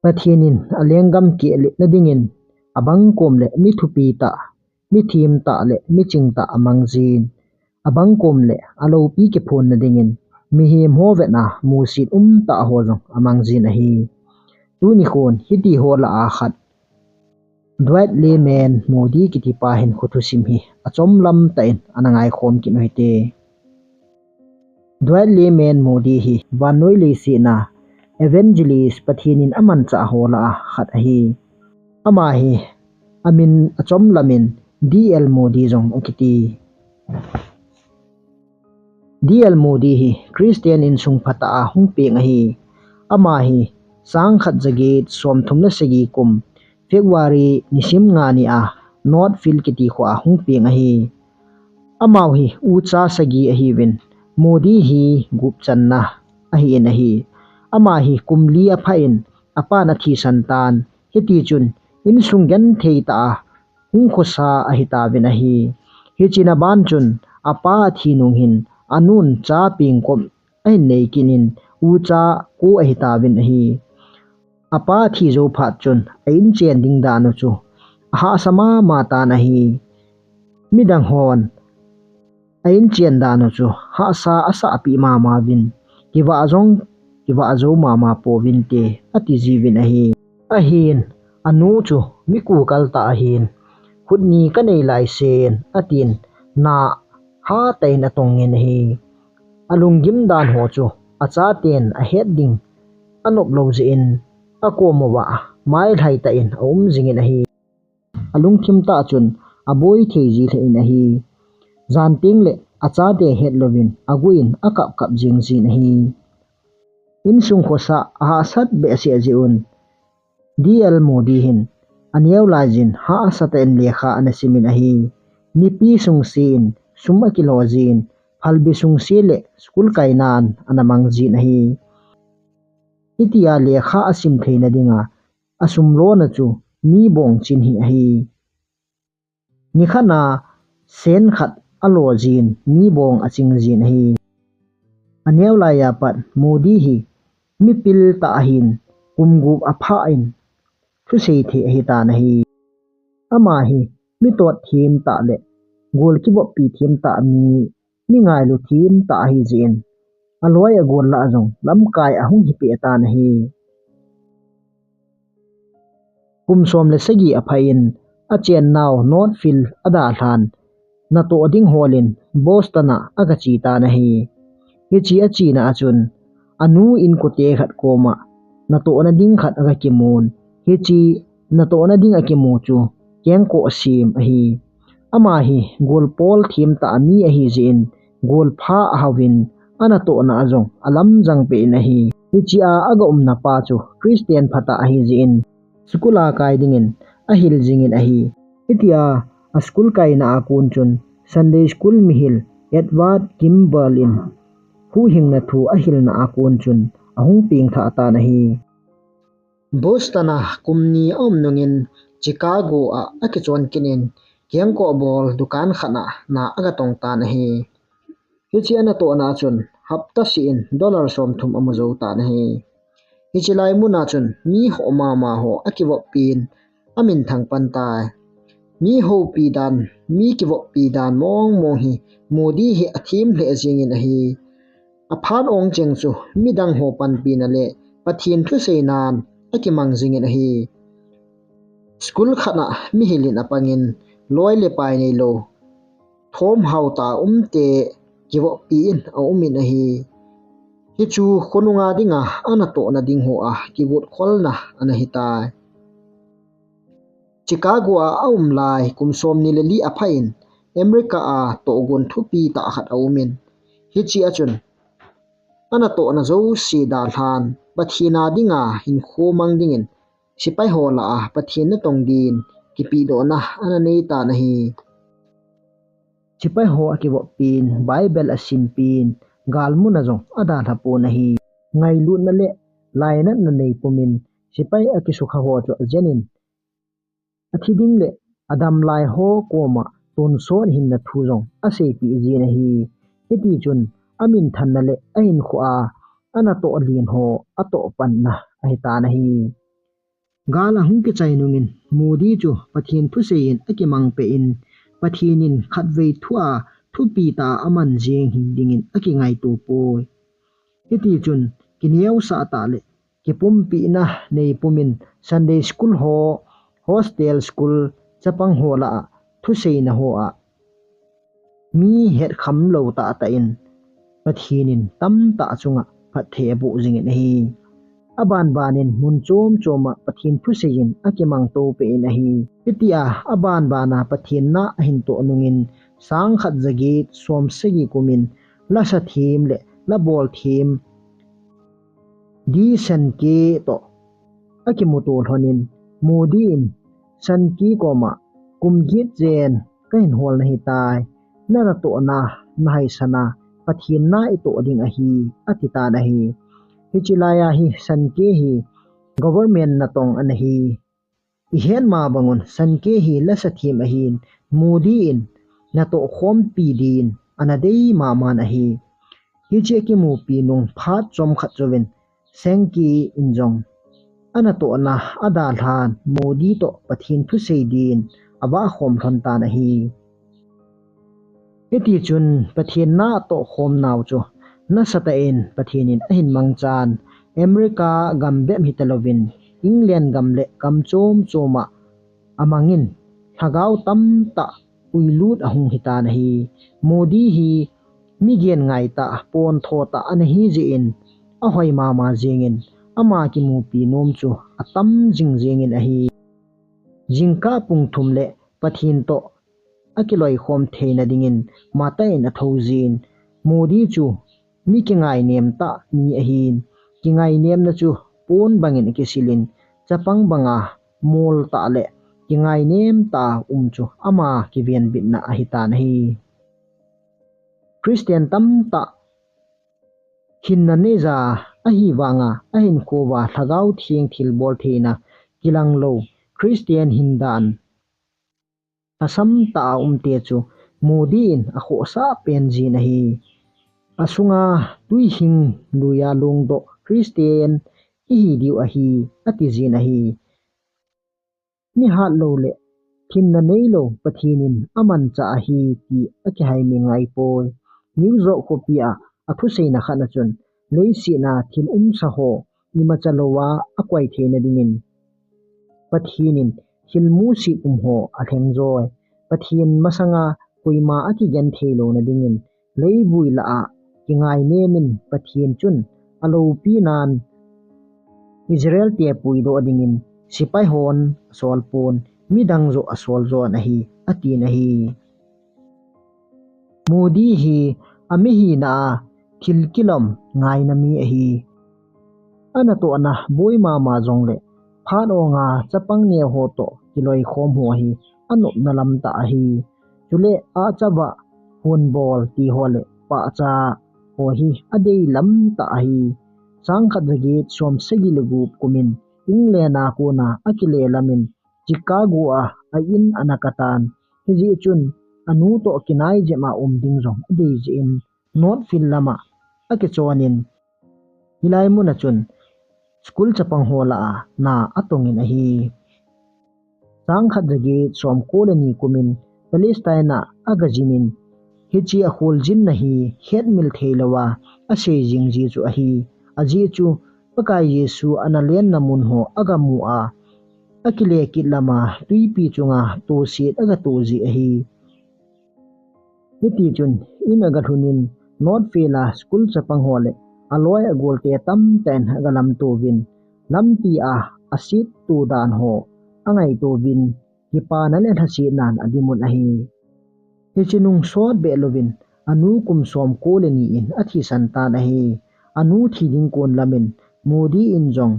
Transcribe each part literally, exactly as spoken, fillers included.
Pathen in alenggam keh le nadingin abang kom le mi thupi tah, mi thim tah le mi ching tah amang jin, abang kom le alopi kiphon nadingin mihem ho vetna musit um tah ho jong amang jin ahi. Tuni khun hiti ho lah a khat Dwight Lyman Moody kiti pa hin khuthusim hi achom lam tah in ana ngaikhom kit u hite. Dwight Lyman Moody hi vannoi leiset a evangelist Pathen in amanchah ho lah a khat ahi. Ama hi amin achom lam in D L Moody jong akiti. D L Moody hi Christian insung phatah a hung peng ahi. Ama hi sangkhat jaget somthum le sagi kum February nisim nga ni a Northfield kiti kho a hung peng ahi. Amau hi ucha sagi ahiuvin, Moody hi gup channa ahin ahi. Ama hi kum li apha in apan athisan tan, hiti chun insung genthei tah a hung khosa ahi tauvin ahi. Hichea ban chun apa athi nung hin anun cha pengkop ahin nei kit in ucha ko ahi tauvin ahi. Apa athi jou phat chun a inchen ding dan u chu ahahsa mama tan ahi. Midang hon a inchen dan u chu hahsa asah pi mama uvin, kivah jong kivah jou mama pouvin te ati jiuvin ahi. Ahin anu chu mi kukal tah ahin, khut ni kanei laisen atin, na hatah in atong in ahi. Alunggim dan ho chu achaten ahet ding anop lou jeh in akom uva mailhai tah in aum jing in ahi. Alungthim tah chun aboi thei ji lheh in ahi. Jan teng le achate het louvin aguh in akap kap jing jin ahi. Insung khosa ahahsat behseh jeh un D L Moody hin aneo laijin hahsa tah in lekha ana sim in ahi. Nipi sungse in sum akilo jin, phalbi sungse le school kaina ana mang jin ahi. Hitia lekha asim theina dinga asum lona chu mi bong chin hi ahi. Nikhat a sen khat alo jin mi bong aching jin ahi. Aneo laiya pat Moody hi mipil tah ahin, kum gup apha in thusei thei ahi tan ahi. Ama hi mi tot thim tah le gol kivoppi thim tah mi, mi ngailu thim tah ahi jeh in aloi agol lah jong lamkai ahung hi peh tan ahi. Kum som le sagi apha in achennau Northfield adalhan natoh ding holin Boston a aga che tan ahi. Hiche achena a chun anu inkote khat koma natohna ding khat aga kimun. Hiche natohna ding akimu chu kengkoh sem ahi. Ama hi golpol thim tah mi ahi jeh in, golpha ahauvin, anatohna a jong alamjang peh in ahi. Hichea aga umna pa chu Christian phatah ahi jeh in, school a kai dingin ahil jing in ahi. Hitia a school kaina a kon chun Sunday school mihil Edward Kimball in huhhingna thu ahilna a kon chun ahung pengthah tan ahi. Boston a kum ni aum nungin Chicago a akichon kit in kengkoh bol dukan khat a na aga tong tan ahi. Hiche anatohna chun hapta seh in dollar somthum amu jou tan ahi. Hiche lai muna chun mi ho mama ho akivoppi in aminthang pan tai. Mi houpi dan, mi kivoppi dan mong mong hi Moody hi athem lheh jing in ahi. Aphat ong cheng chu midang ho panpina le Pathen thuseinan akimang jing in ahi. School khat a mihil in apang in loi le pai neilou, thomhao tah a umte kivoppi in aum in ahi. Hichu khonunga dinga anatohna ding hoa kigot kholna ana hitai. Chicago a aum lai kum somni le li apha in America a tohgon thupi tah khat aum in, hichea chun anatohna jouse dalhan Pathen a dinga hinkho mang dingin sepai ho lah a Pathen natong din kipehdohna ana nei tan ahi. Sepai ho akivoppi in, Bible asimpin, galmun a jong adalha pon ahi. Ngailutna le lainatna nei pumin sepai akisukha ho chu ajen in, athi ding le adam lai ho koma tonsot hinna thu jong aseipeh jin ahi. Hiti chun aminthanna le ahinkhoa anatoh len ho atoh panna ahi tan ahi. Gal ahung kichai nungin Modi chu Pathen thusei in akimang peh in, Pathen in khatvei thu a thupi ta aman jeng hi dingin akingaito poi. Hiti chun kineosah tah le kipumpina nei pumin Sunday school ho, hostel school, chapang ho lah a thuseina ho a mi hetkham lou tahtah in Pathen in tamtah chunga phatthei aboh jingin ahi. Abanbanin mun chom choma Pathen thusei in akimangto peh in ahi. Hitia abanbana Pathen na ahin toh nungin sangkhat jaget somsagi kumin lasa them le labol them D Sankey toh akimuto lhonin Modi in Sankey koma kum get jen kahin hol nahitai, na natohna nahaisana Pathen na itoh ding ahi, ati tan ahi. Hiche laiya hi Sankey hi government natong ana hi. Ihet ma bangun Sankey hi lasa them ahin, Modi in natoh khompi din ana dei maman ahi. Hiche akimupi nung phat chomkhat jouvin Sankey in jong anatohna adalhan Modi toh Pathen thusei din avah khom lhon tan ahi. Hiti chun Pathen na atoh khom nau chu nasatah in Pathen in ahin mangchan, America gam bep hitalouvin England gam le gam chom choma amangin lhagao tamtah puilut ahung hitan ahi. Modi hi mi gen ngai tah, pontho tah ana hi jeh in ahoi mama jengin ama kimupi nom chu atam jing jengin ahi. Jingkah pung thum le Pathen toh akiloikhom theina dingin matah in athou jin. Modi chu mi kingainem tah mi ahin, kingainem na chu pon bangin akisilin, chapang banga mol tah le kingainem tah a um chu ama kivenbitna ahitan ahi. Christian tamtah hinna neija ahi vanga ahinkhouva lhagao theng thilbol theina kilang lou Christian hindan lhasam tah a umte chu Modi in akhohsah pen jin ahi. Asunga tuihing luiya lungdoh Christian ihi diu ahi, ati jin ahi. Mi hatlou le thinna neilou Pathen in amanchah ahi ti akihai mi ngaipoi. New York khopi a athuseina khat na chun leiset a thil umsa ho imacha louva akoi theina dingin Pathen in thil musit um ho alheng joi. Pathen masanga koima akigenthei louna dingin leivui lah a kingainem in Pathen chun aloupi nan Israel te puidoh dingin sepai hon asol pon, midang joh asol jon ahi, atin ahi. Modi hi amihina a thil kilom ngaina mi ahi. Anatohna boi mama jongle phat onga chapang neo ho toh kiloikhom ho hi anopna lam tah ahi. Chule achava hunbol ti ho le pahcha ho hi adei lam tah ahi. Sangkhat jaget somsagi le gup kumin England a kona akile lamin Chicago a a in ana katan. Hijeh chun anu toh kinai jep a um ding jong adei jeh in Northfield lama akichonin hilai muna chun school chapang ho lah a na atongin ahi. Sangkhat jaget somko le ni kumin Palestine a agajinin hiche akholjinna hi hetmil theilouva asei jing ji chu ahi. Ajeh chu Pakai Jesu ana lenna mun ho agamu a akile kit lama twipi chunga toset agatoh ji ahi. Hiti chun in agalhunin Northfield a school chapang ho le aloi agolte tamtah in agalamto uvin lampi a asetto dan ho angaito uvin kipana le lhasetnan adimun ahi. Hiche nung sot beh louvin anu kum somko le ni in athisan tan ahi. Anu thi ding kon lamin Modi in jong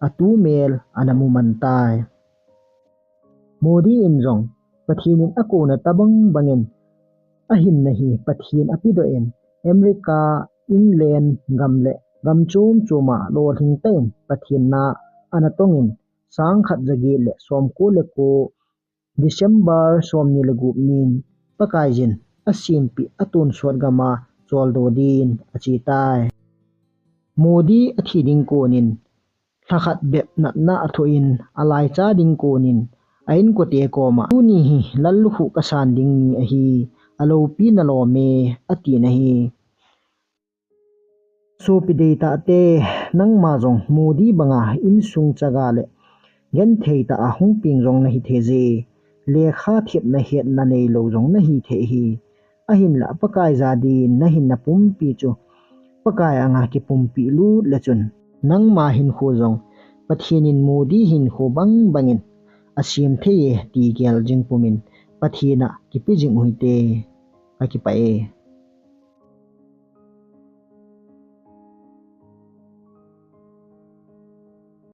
atu mel ana muman tai. Modi in jong Pathen in akouna tabang bangin ahinna hi Pathen apedoh in America, England gam le gam chom choma lolhing tah in Pathen na ana tongin sangkhat jaget le somko le ko December somni le gup nin Pakaiyin asempeh atonsot gama choldo din achetai. Modi athi ding konin lhakhat bep natna athoh in alaicha ding konin a inkote koma, tuni hi lallukhuh kasan ding ni ahi, alopi nalom e, atin ahi. Sopi deitahte, nangma jong Modi banga insung chaga le genthei tah a hung peng jong nahi thei je. Lekha thepna hetna neilou jong nahi thei hi. Ahinla Pakai ja din nahinna pumpi chu Pakai anga kipumpi lut le chun, nangma hinkho jong Pathen in Modi hinkho bang bangin asem thei e ti gel jing pumin Pathen a kipe jing uhite. Kakipah e.